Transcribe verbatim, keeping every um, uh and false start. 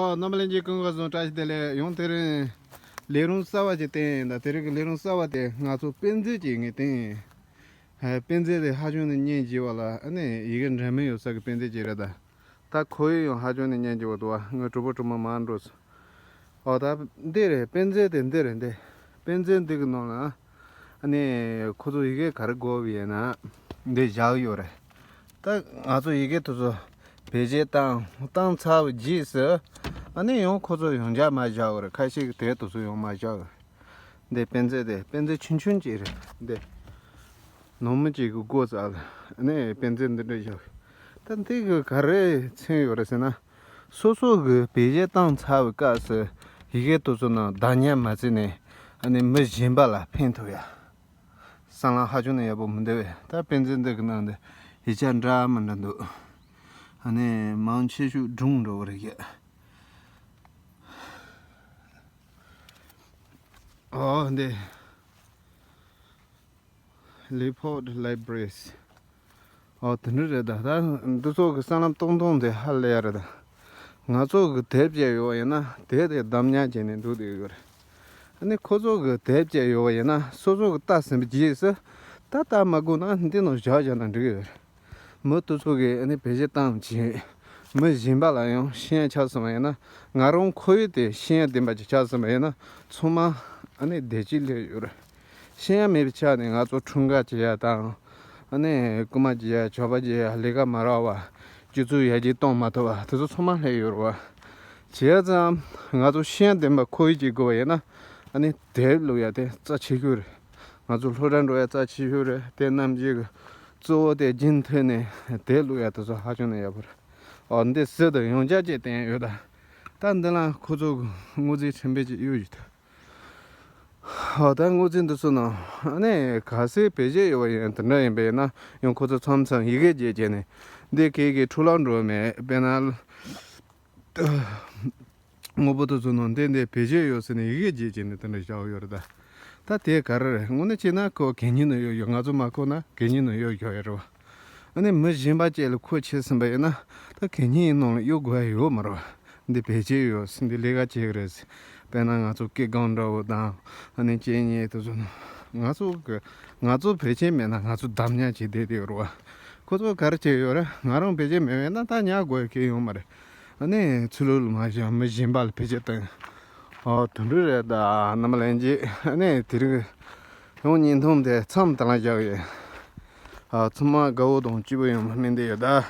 ཨོ། རྣམ་པ་ལྷན་རྒྱས་སྐུ་ཁམས་བཟང་། བཀྲ་ཤིས་བདེ་ལེགས། ཡང་དེ་རིང་ལས་རིམ་གསར་བ་ཅིག་བསྟན་ཡིན། ད་དེ་རིང་གི་ལས་རིམ་གསར་བ་དེ་ང་ཚོ་དཔེ་མཛོད་ཅིག་ངས་བསྟན་ཡིན། ཨ། དཔེ་མཛོད་དེ་ཧ་ཅང་ནས་སྙིང་རྗེ་བ་ལ། ཨ་ནི་ཡི་གེ་འདྲ་མིན་ཡོད་ས་གི་དཔེ་མཛོད་ཅིག་རེད་ད། ད་ཁོར་ཡུག་ཡང་ཧ་ཅང་ནས་སྙིང་རྗེ་བོ་འདུག་བ། ངའི་གྲོགས་པོ་གྲོགས་མོ་མང་འགྲོ་སོང་། ཨོ། ད་འདི་རེད། དཔེ་མཛོད་དེ་འདི་རེད། འདི་དཔེ་མཛོད་འདི་གི་ནང་ལ་ཨ་ནི་ཁོ་ཚོ་ཡི་གེ་ག་རེ་དགོས་པ་ཡིན་ན་འདི་བཞག་ཡོད་རེད། ད་ང་ཚོ་ཡི་གེ་དེ་ཚོ་བེད་སྤྱོད་བཏང་བཏང་ཚར་བའི་རྗེས་སུ་ཨ་ནི་ཡང་ཁོ་ཚོ་ཡང་བསྐྱར་མར་བཞག་ཡོད་རེད། ཁ་ཤས་ཀྱིས་དེབ་དེ་ཚོ་ཡང་མར་བཞག་ཡོད་རེད། འདི་དཔེ་མཛོད་དེ་དཔེ་མཛོད་ཆུང་ཆུང་ཅིག་རེད། འདི་ནང་མི་གཅིག་གི་སྒོ་རྩ་ལ་ཨ་ནི་དཔེ་མཛོད་འདི་འདྲ་བཞག་ད་འདི་གི་ག་རེ་མཚོན་ཡོད་རེད་ཟེར་ན། སོ་སོ་གི་བེད་སྤྱོད་བཏང་ཚར་བའི་སྐབས་སུ་ཡི་གེ་དེ་ཚོ་ནང་བདག་ཉར་མ་བྱས་ནས་ཨ་ནི་མི་གཞན་པ་ལ་ཕན་ཐོགས་ཡ། སྲང་ལམ་ཧ་ཅང་ནས་ཡག་པོ་མི་འདུག་བས། ད་དཔེ་མཛོད་འདི་གི་ནང་དུ་ཡིག་ཆ་འདྲ་མི་འདྲ་འདུག་ཨ་ནི་མང་ཆེ་ཤོས་སྒྲུང་འདྲ་བོ་རེད་ཀྱི། ཨོ་འདི། Leopold Libraries། ཨོ་དེ་འདྲ་རེད་ད། ད་འདི་ཚོ་གི་སྲང་ལམ་སྟོང་སྟོང་དེ་ཧ་ལས་ཡ་རེད་ད། ང་ཚོ་གི་དེབ་བཅས་ཡོད་པ་ཡིན་ན་དེབ་དེ་བདག་ཉར་བྱས་ནས་འདུག་བསྡད་ཡོད་རེད། ཨ་ནི་ཁོ་ཚོ་གི་དེབ་བཅས་ཡོད་པ་ཡིན་ན་སོ་སོ་གི་ལྟ་ཟིན་པའི་རྗེས་སུ་ད་ལྟ་མ་དགོས་ན་འདི་ནང་བཞག་བཞག་ན་འགྲིག་གི་ཡོད་རེད། མི་དེ་ཚོ་གིས་ཨ་ནི་བེད་སྤྱོད་བཏང་བྱས། མི་གཞན་པ་ལ་ཡང་ཤེས་ཡ་ཆགས་སོང་བ་ཡིན་ན། ང་རང་ཁོར་ཡུག་དེ་ཤེས་ཡ་ལྡན་པ་ཅིག་ཆགས་སོང་བ་ཡིན་ན་ཚང་མ་ཨ་ནི་བདེ་སྐྱིད་སླེབས་ཡོད་རེད། ཤེས་ཡ་མེད་པའི་ཆ་ནས་ང་ཚོ་འཁྲུངས་སྐར་བྱེད་ཡ་དང་། ཨ་ནི་རྐུན་མ་བརྒྱབ་ཡ། ཇག་པ་བརྒྱབ་ཡ། ལས་ཀ་མ་རག་པ། སྤྱི་ཚོགས་ཡར་རྒྱས་གཏོང་མ་ཐུབ་པ་དེ་ཚོ་ཚང་མ་སླེབས་ཡོད་རེད་བ། བྱས་ཙང་ང་ཚོ་ཤེས་ཡ་ལྡན་པ་ཁོར་ཡུག་ཅིག་དགོས་པ་ཡིན་ན་ཨ་ནི་དེབ་བླུག་ཡ་དེ་རྩ་ཆེ་ཤོས་རེད། ང་ཚོ་སློབ་གྲྭ་འགྲོ་ཡ་རྩ་ཆེ་ཤོས་རེད། དེ་རྣམས་ཀྱི་གཙོ་བོ་དེ་རྒྱུན་མཐུད་ནས་དེབ་བླུག་ཡ་དེ་ཚོ་ཧ་ཅང་ནས་ཡག་པོ་རེད། ཨོ་འདི་ཟུར་དུ་ཡང་བསྐྱར་ཅིག་བསྟན་ཡོད་ད། ད་འདི་ལ་ཁོ་ཚོ་དངོས་རྫས་ཕྲན་བུ་ཅིག་གཡུགས་ཡོད་ད། ཨོ་ད་དངོས་རྫས་འདི་ཚོ་ནང་ཨ་ནི་ག་ཚོད་བེད་སྤྱོད་ཡོད་པ་ཡིན་དེ་འདྲ་ཡིན་པས་ན་ཡང་ཁོ་ཚོ་མཚམས་མཚམས་ཡི་གེ་བརྗེ་བྱས་ནས་འདི་གས་ཀྱི་འཕྲོ་བརླག་འགྲོ་མེད་དཔེར་ན། དངོས་པོ་དེ་ཚོ་ནང་འདི་འདི་བེད་སྤྱོད་ཡོད་ཟེར་ནས་ཡི་གེ་བརྗེ་བྱས་ནས་དེ་འདྲ་བཞག་ཡོད་རེད་ད། ད་དེ་ག་རེ་རེད། དངོས་གནས་བྱས་ན་ཁོ་གད་སྙིགས་ནང་གཡུགས་ཡོད། ང་ཚོ་མ་ཁུར་ན་གད་སྙིགས་ནང་གཡུགས་ཡོད་རེད་བ། ཨ་ནི་མི་གཞན་པ་ཅིག་ལ་ཁུར་ཁྱེར་ཟིན་པ་ཡིན་ན་ད་གད་སྙིགས་ནང་ལ་གཡུག་དགོས་ཡ་ཡོད་མ་རེད་བ། འདི་བེད་སྤྱོད་ཡོད་ཟེར། འདི་ལས་ཀ་བྱེད་ཀྱི་རེད་ཟེར། དཔེར་ན་ང་ཚོ་སྐས་རྐང་འདྲ་བོ་དང་ཨ་ནི་ལྕེ་ཉེ་དེ་ཚོ་ནང་ང་ཚོ་གི་ང་ཚོ་བེད་སྤྱོད་མེད་ན་ང་ཚོ་བདག་ཉར་བྱས་བསྡད་དེ་ཡོད་རེད་བ། ཁོ་ཚོ་ག་རེ་བྱས་ཡོད་རེད། ང་རང་བེད་སྤྱོད་མེད་པས་ན་ད་ཉར་དགོས་ཡ་གང་ཡོད་མ་རེད། ཨ་ནི་ཚུར་ལོག་ལ་མ་བཞག་མི་གཞན་པ་ལ་བེད་སྤྱོད་བཏང་། ཨོ་དེ་འདྲ་རེད་ད། རྣམ་པ་ལྷན་རྒྱས་ཨ་ནི་དེ་རིང་ཡང་བརྙན་ཐུང་དེ་མཚམས་དེ་ལ་བཞག་ཡོད། ཨ་ཚང་མ་དགའ་བོ་དང་སྐྱིད་པོ་ཡོང་བ་སྨོན་འདུན་ཡོད་ད།